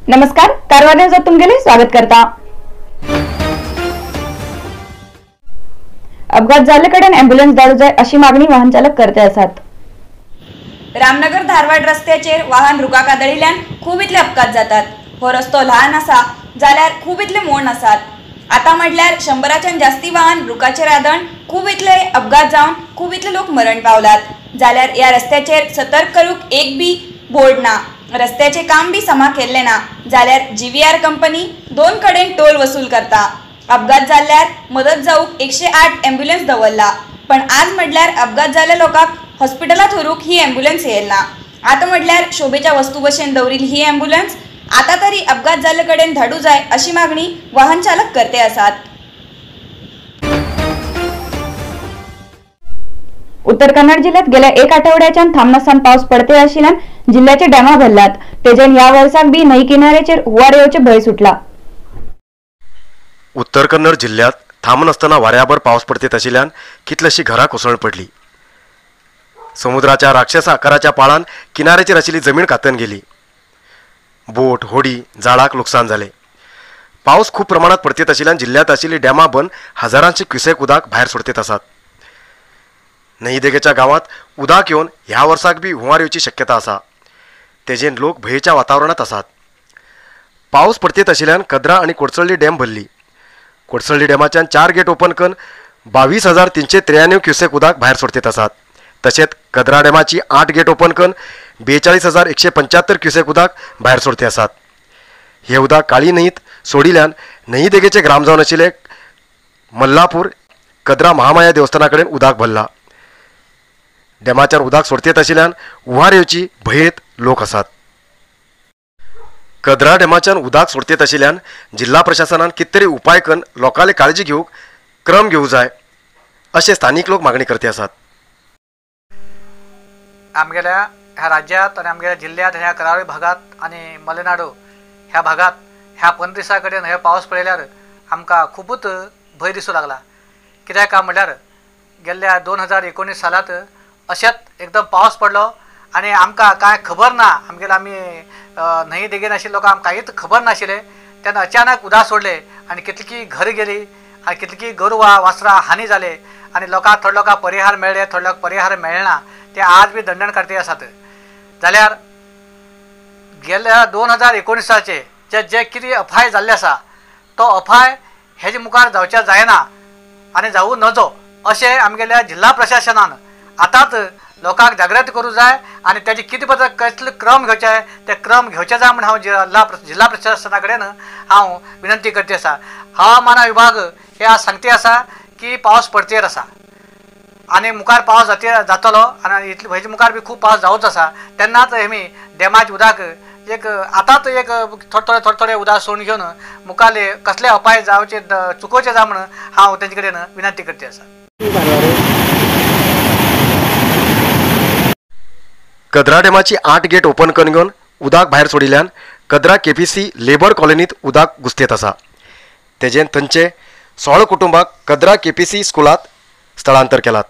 नमस्कार, कारवार न्यूजात तुमगेले स्वागत करता। अपघात जाल्ले कडेन ॲम्ब्युलन्स धाडू जाय अशी मागणी वाहन चालक करते आसात। रामनगर धारवाड रस्त्याचेर वाहन रुका कादळिल्ल्यान खूब इतले अपघात जातात। हो रस्तो ल्हान आसा जाल्यार खूब इतले मोण आसात। आतां म्हटल्यार 100च्यान जास्ती वाहन रुकाचेर आदण खूब इतले अपघात जावन खूब इतले लोक मरण पावलात। जाल्यार ह्या रस्त्याचेर सतर्क करूंक एक बी बोर्ड ना, रस्त्याचे काम बी समा केल्लें ना। जाल्यार GVR company दोन कडेन टोल वसूल करता। अपघात जाल्यार मदत जावंक 108 ॲम्ब्युलन्स दवरला, पण आज म्हटल्यार अपघात जाल्ल्या लोकांक हॉस्पिटलांत व्हरूंक ही ॲम्ब्युलन्स येयल ना। आतां म्हटल्यार शोभेच्या वस्तू भशेन दवरिल्ली ही ॲम्ब्युलन्स आतां तरी अपघात जाल्ले कडेन धाडू जाय अशी मागणी वाहन चालक करते आसात। उत्तर कन्नड जिल्ह्यात गेल्या एक आठवड्याच्यान थांबनासतना पावस पडते आशिल्ल्यान जिल्ह्याचे डॅमा भरलात। तेजेन ह्या वर्साक बी न्हंय किनाऱ्याचेर हुंवार येवचे भंय सुटला। उत्तर कन्नड जिल्ह्यात थांबनासतना वाऱ्याभर पावस पडतेत आशिल्ल्यान कितलीशी घरां कोसळून पडली। समुद्राच्या राक्षस आकाराच्या पाळान किनाऱ्याचेर आशिल्ली जमीन कातन गेली। बोट, होडी, जाळाक लुकसाण जालें। पावस खूब प्रमाणात पडतेत आशिल्ल्यान जिल्ह्यात आशिल्ली डॅमा बंद हजारांचे क्युसेक उदक भायर सोडतेत आसात। न्हंयदेगेच्या गांवांत उदक येवन ह्या वर्साक बी हुंवार येवची शक्यता आसा। तेजेन लोक भंयेच्या वातावरणांत आसात। पावस पडतेत आशिल्ल्यान कद्रा आनी कोडसळ्ळी डॅम भरली। कोडसळ्ळी डॅमाच्यान 4 गेट ओपन करून 22,393 क्युसेक उदक भायर सोडतेत आसात। तशेंच कद्रा डॅमाची 8 गेट ओपन करून 42,175 क्युसेक उदक भायर सोडते आसात। हे उदक काळी न्हंयत सोडिल्ल्यान न्हंयदेगेचे ग्राम जावन आशिल्ले मल्लापूर कद्रा महामाया देवस्थाना कडेन उदक भरला। डॅमाच्यान उदक सोडतेत आशिल्ल्यान हुंवार येवची भंयेत लोक आसात। कद्रा डॅमाच्यान उदक सोडतेत आशिल्ल्यान जिल्हा प्रशासनान कितें तरी उपाय करून लोकांले काळजी घेवंक क्रम घेवंक जाय अशें स्थानीक लोक मागणी करते आसात। आमगेल्या ह्या राज्यात आनी आमगेल्या जिल्ह्यात ह्या करावळी भागात आनी मलेनाडू ह्या भागात ह्या 15 दिसां कडेन हे पावस पळयल्यार आमकां खुबूच भंय दिसूं लागला। कित्याक काय म्हणल्यार गेल्ल्या 2019 सालांत अशेंच एकदम पावस पडलो आनी आमकां कांय खबर ना। आमगेले आमी न्हंय देगेन आशिल्ले लोकांक आमकां कांयच खबर नाशिल्लें। तेन्ना अचानक उदक सोडलें आनी कितलीं घर गेली आनी कितलीं गोरवां वासरां हानी जाले आनी लोकांक थोडे लोकांक परिहार मेळ्ळे, थोडे लोकांक परिहार मेळना, ते आज बी दंडण करते आसात। जाल्यार गेल्या 2019 जे जे कितें अफाय जाल्ले आसा तो अफाय हेजे मुखार जावच्या जायना आनी जावूं नजो अशें आमगेल्या जिल्हा प्रशासनान आतांच लोकांक जागृत करूं जाय आनी तेजे कितें बदल कसले क्रम घेवचे ते क्रम घेवचे जाय म्हूण हांव जिल्हा प्रशासना कडेन हांव विनंती करते आसा। हवामान विभाग हे आज सांगते आसा की पावस पडतेर आसा आनी मुखार पावस जातलो आनी इतले हेजे मुखार बी खूब पावस जावच आसा। तेन्नाच हेमी डॅमाचें उदक एक आतांच एक थोडे थोडे थोडे उदक सोडून घेवन मुखारले कसले अपाय जावचे चुकोवचे जाय म्हूण हांव तेंचे कडेन विनंती करते आसा। कद्रा डॅमाची 8 गेट ओपन करून घेवन उदक भायर सोडिल्ल्यान कद्रा KPC labour कॉलनीत उदक घुसतेत आसा। तेजेन थंयचे 16 कुटुंबाक कद्रा KPC स्कुलांत स्थलांतर केलात।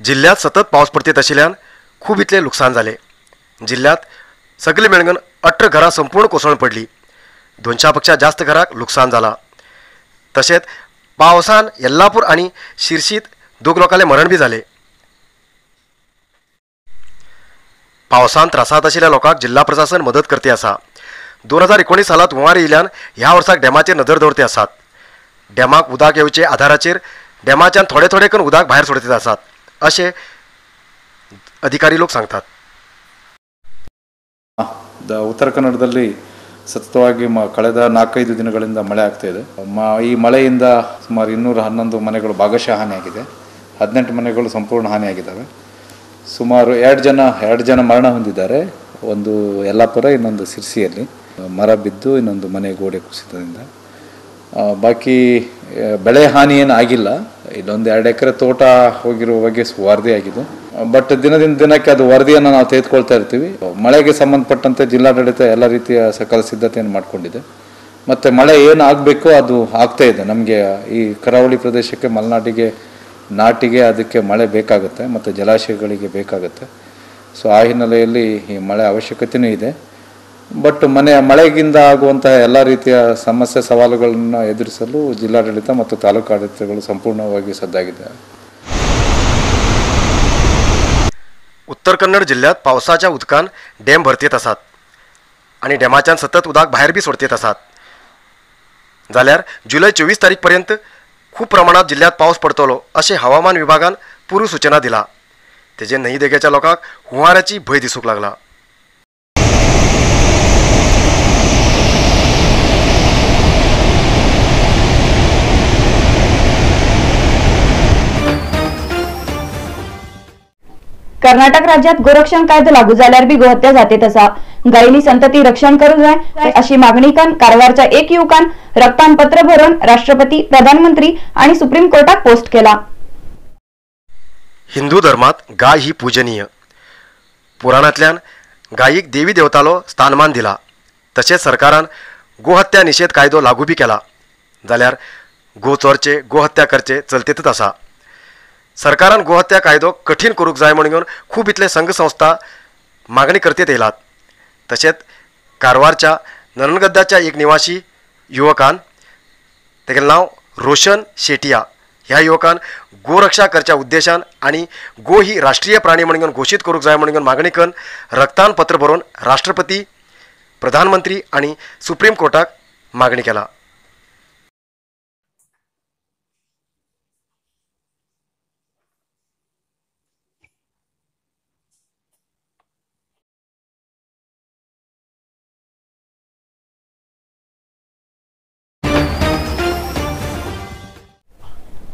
जिल्ह्यात सतत पावस पडतेत आशिल्ल्यान खूब इतले लुकसाण जाले। जिल्ह्यात सगळे मेळून 18 घरां संपूर्ण कोसळून पडली। 200 पेक्षा जास्त घरांक लुकसाण जाला। तशेंच पावसान येल्लापूर आनी शिरशीत 2 लोकांले मरण बी जाले। पावसान त्रासांत आशिल्ल्या लोकांक जिल्हा प्रशासन मदत करते आसा। 2019 सालांत हुंवार येयल्ल्यान ह्या वर्साक डॅमाचेर नदर दवरते आसात। डॅमाक उदक येवचे आधाराचेर डॅमाच्यान थोडे थोडे करून उदक भायर सोडते आसात अशें अधिकारी लोक सांगतात। ಉತ್ತರ ಕನ್ನಡದಲ್ಲಿ ಸತತವಾಗಿ ಕಳೆದ 4-5 ದಿನಗಳಿಂದ ಮಳೆ ಆಗ್ತಾ ಇದೆ. ಈ ಮಳೆಯಿಂದ ಸುಮಾರು 211 ಮನೆಗಳು ಭಾಗಶಃ ಹಾನಿಯಾಗಿದೆ, 18 ಮನೆಗಳು ಸಂಪೂರ್ಣ ಹಾನಿಯಾಗಿದ್ದಾವೆ. ಸುಮಾರು 2 ಜನ ಮರಣ ಹೊಂದಿದ್ದಾರೆ. ಒಂದು ಯಲ್ಲಾಪುರ, ಇನ್ನೊಂದು ಸಿರ್ಸಿಯಲ್ಲಿ ಮರ ಬಿದ್ದು ಇನ್ನೊಂದು ಮನೆ ಗೋಡೆ ಕುಸಿತದಿಂದ. ಬಾಕಿ ಬೆಳೆ ಹಾನಿ ಏನು ಆಗಿಲ್ಲ. ಇಲ್ಲೊಂದು 2 ಎಕರೆ ತೋಟ ಹೋಗಿರುವ ಬಗ್ಗೆ ವರದಿ ಆಗಿದೆ. ಬಟ್ ದಿನದಿಂದ ದಿನಕ್ಕೆ ಅದು ವರದಿಯನ್ನು ನಾವು ತೆಗೆದುಕೊಳ್ತಾ ಇರ್ತೀವಿ. ಮಳೆಗೆ ಸಂಬಂಧಪಟ್ಟಂತೆ ಜಿಲ್ಲಾಡಳಿತ ಎಲ್ಲ ರೀತಿಯ ಸಕಲ ಸಿದ್ಧತೆಯನ್ನು ಮಾಡಿಕೊಂಡಿದೆ. ಮತ್ತು ಮಳೆ ಏನು ಆಗಬೇಕೋ ಅದು ಆಗ್ತಾ ಇದೆ. ನಮಗೆ ಈ ಕರಾವಳಿ ಪ್ರದೇಶಕ್ಕೆ, ಮಲೆನಾಡಿಗೆ, ನಾಟಿಗೆ ಅದಕ್ಕೆ ಮಳೆ ಬೇಕಾಗುತ್ತೆ ಮತ್ತು ಜಲಾಶಯಗಳಿಗೆ ಬೇಕಾಗುತ್ತೆ. ಸೊ ಆ ಹಿನ್ನೆಲೆಯಲ್ಲಿ ಈ ಮಳೆ ಅವಶ್ಯಕತೆಯೂ ಇದೆ. ಬಟ್ ಮಳೆಗಿಂದ ಆಗುವಂತಹ ಎಲ್ಲ ರೀತಿಯ ಸಮಸ್ಯೆ ಸವಾಲುಗಳನ್ನು ಎದುರಿಸಲು ಜಿಲ್ಲಾಡಳಿತ ಮತ್ತು ತಾಲೂಕು ಆಡಳಿತಗಳು ಸಂಪೂರ್ಣವಾಗಿ ಸಜ್ಜಾಗಿದೆ. उत्तर कन्नड जिल्ह्यात पावसाच्या उदकान डॅम भरतेत आसात आनी डॅमाच्यान सतत उदक भायर बी सोडतेत आसात. जाल्यार जुलय 24 तारीख पर्यंत खूब प्रमाणात जिल्ह्यात पावस पडतलो अशें हवामान विभागान पूर्व सूचना दिला. तेजे न्हंय देगेच्या लोकांक हुंवाराची भंय दिसूंक लागला. कर्नाटक राज्यात गोरक्षण कायदो लागू जाल्यार बी गोहत्या जातेत आसा. गायीली संतती रक्षण करू जाय अशी मागणी करून कारवारच्या एक युवकान रक्तान पत्र भरून राष्ट्रपती, प्रधानमंत्री आणि सुप्रीम कोर्टाक पोस्ट केला. हिंदू धर्मात गाय ही पूजनीय. पुराणांतल्यान गायीक देवी देवतालो स्थानमान दिला. तशेंच सरकारान गोहत्या निषेध कायदो लागू बी केला. जाल्यार गो चोरचे, गोहत्या करचे चलतेतच आसा. सरकारान गोहत्या कायदो कठीण करूंक जाय म्हणून खूब इतले संघ संस्था मागणी करतेत येयलात. तशेंच कारवारच्या नरनगद्दाच्या एक निवासी युवकान, तेगेलें नांव रोशन शेटिया, ह्या युवकान गोरक्षा करच्या उद्देशान आनी गो ही राष्ट्रीय प्राणी म्हणून घोशीत करूंक जाय म्हणून मागणी करून रक्तान पत्र बरोवन राष्ट्रपती, प्रधानमंत्री आनी सुप्रीम कोर्टाक मागणी केला.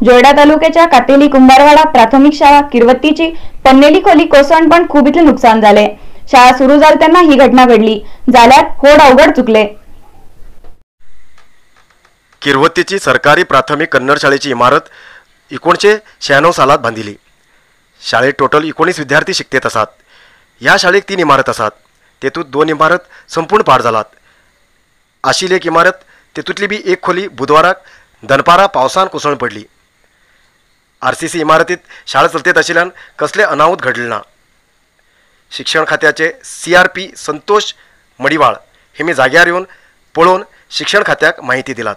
जोयडा तालुक्याच्या कातेली कुंभारवाडा प्राथमिक शाळा किरवत्तीची पन्नेली खोली कोसळून पण खूप इतले नुकसान झाले. शाळा सुरू झाली त्यांना ही घटना घडली, जाल्यार होड अवघड चुकले. किरवत्तीची सरकारी प्राथमिक कन्नड शाळेची इमारत 1996 सालात बांदिली. शाळेत टोटल 19 विद्यार्थी शिकतेत आसात. ह्या शाळेक 3 इमारत आसात. तेतूंत 2 इमारत संपूर्ण पाड जालात. आशिल्ली एक इमारत तेतूंतली बी एक खोली बुधवाराक दनपारा पावसान कोसळून पडली. आरसीसी इमारतीत शाळा चलतेत आशिल्ल्यान कसले अनाहूत घडले ना. शिक्षण खात्याचे CRP Santosh Madiwal हे मी जाग्यार येवन पळोवन शिक्षण खात्याक माहिती दिलात.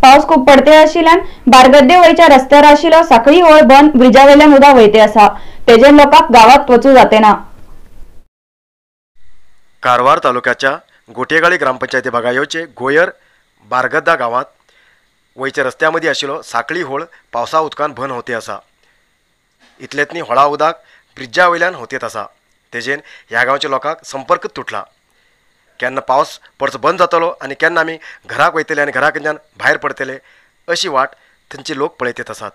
पावस खूब पडते आशिल्ल्यान बारगद्दे वयच्या रस्त्यार आशिल्लो साखळी होळ बंद ब्रिजा वयल्यान उदक वयते आसा. तेजेन लोकांक गांवांत वचूं जाते ना. कारवार तालुक्याच्या गोटेगाळी ग्रामपंचायती भागा येवचे गोयर बारगद्दा गांवांत वयच्या रस्त्या मदीं आशिल्लो साखळी होळ पावसा उदकान भन होते आसा. इतलेंत न्ही होळा उदक ब्रिजा वयल्यान होतेत आसा. तेजेन ह्या गांवच्या लोकांक संपर्क तुटला. केन्ना पावस पडचो बंद जातलो आनी केन्ना आमी घराक वयतले आनी घराकडच्यान भायर पडतले अशी वाट थंयचे लोक पळयत आसात.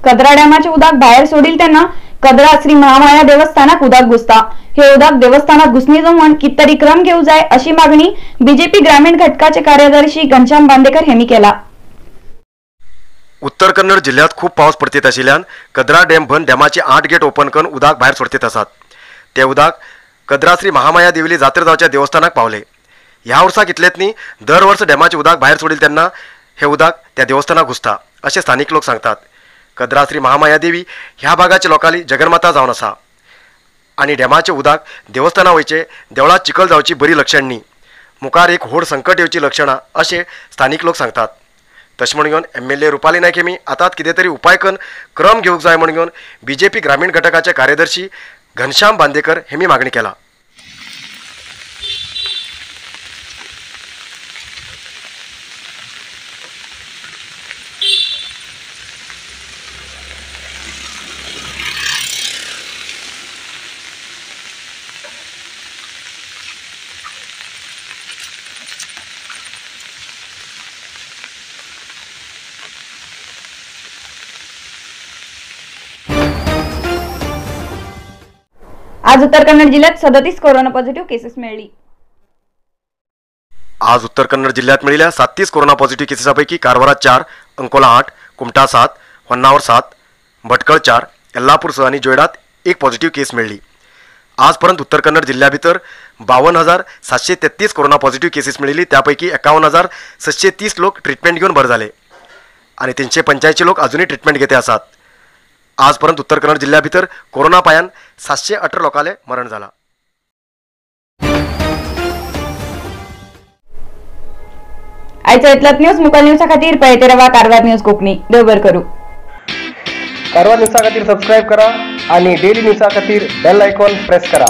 कदरा डॅमाचे उदक भायर सोडील तेन्ना कदरा श्री महामाया देवस्थानाक उदक घुसता. हे उदक देवस्थानात घुसणी म्हण कित तरी क्रम घेऊ जाय अशी मागणी बीजेपी ग्रामीण घटकाचे कार्यदर्शी घनश्याम बांदेकर यांनी केला. उत्तर कन्नड जिल्ह्यात खूब पावस पडतेत आशिल्ल्यान कदरा डॅम भरून डॅमाचे 8 गेट ओपन करून उदक भायर सोडतेत आसात. ते उदक कदरा श्री महामाया देवीली जात्रा जावच्या देवस्थानाक पावले. ह्या वर्साक इतलेंच न्ही, दर वर्स डॅमाचे उदक भायर सोडील तेन्ना हे उदक त्या देवस्थानाक घुसता अशें स्थानीक लोक सांगतात. कदरा श्री महामाया देवी ह्या भागाच्या लोकांली जगन्माता जावन आसा आनी डॅमाचे उदक देवस्थाना वयचे देवळात चिखल जावची बरी लक्षण न्ही, मुखार एक व्हड संकट येवची लक्षणां अशें स्थानीक लोक सांगतात. तशें म्हण घेवन MLA Rupali Naik हेमी आतांच कितें तरी उपाय करून क्रम घेवंक जाय म्हण घेवन बीजेपी ग्रामीण घटकाचे कार्यदर्शी घनश्याम बांदेकर हेमी मागणी केला. आज उत्तर कन्नड जिल्ह्यात 37 कोरोना पॉझिटिव्ह केसेस मिळाली. आज उत्तर कन्नड जिल्ह्यात मेळिल्ल्या 37 कोरोना पॉझिटिव्ह केसीसापैकी कारवारात 4, अंकोला 8, कुमठा 7, होन्नावर 7, भटकळ 4, येल्लापूर 6 आनी जोयडात 1 पॉझिटिव्ह केस मेळ्ळी. आजपर्यंत उत्तर कन्नड जिल्ह्या भितर 52,733 कोरोना पॉझिटिव्ह केसीस मेळिल्ली. त्यापैकी 51,730 लोक ट्रिटमेंट घेवन बरे जाले आनी 385 लोक अजूनय ट्रिटमेंट घेते आसात. आजपर्यंत उत्तर कन्नड जिल्ह्या भितर कोरोना पायान 718 लोकांले मरण जाला. आयचो इतलोच न्यूज. मुखार न्यूजा खातीर पळयत रावा कारवार न्यूज कोंकणी. देव बरें करूं. कारवार न्यूजा खातीर सबस्क्रायब करा आणि डेली न्यूजा खातीर बेल आयकॉन प्रेस करा.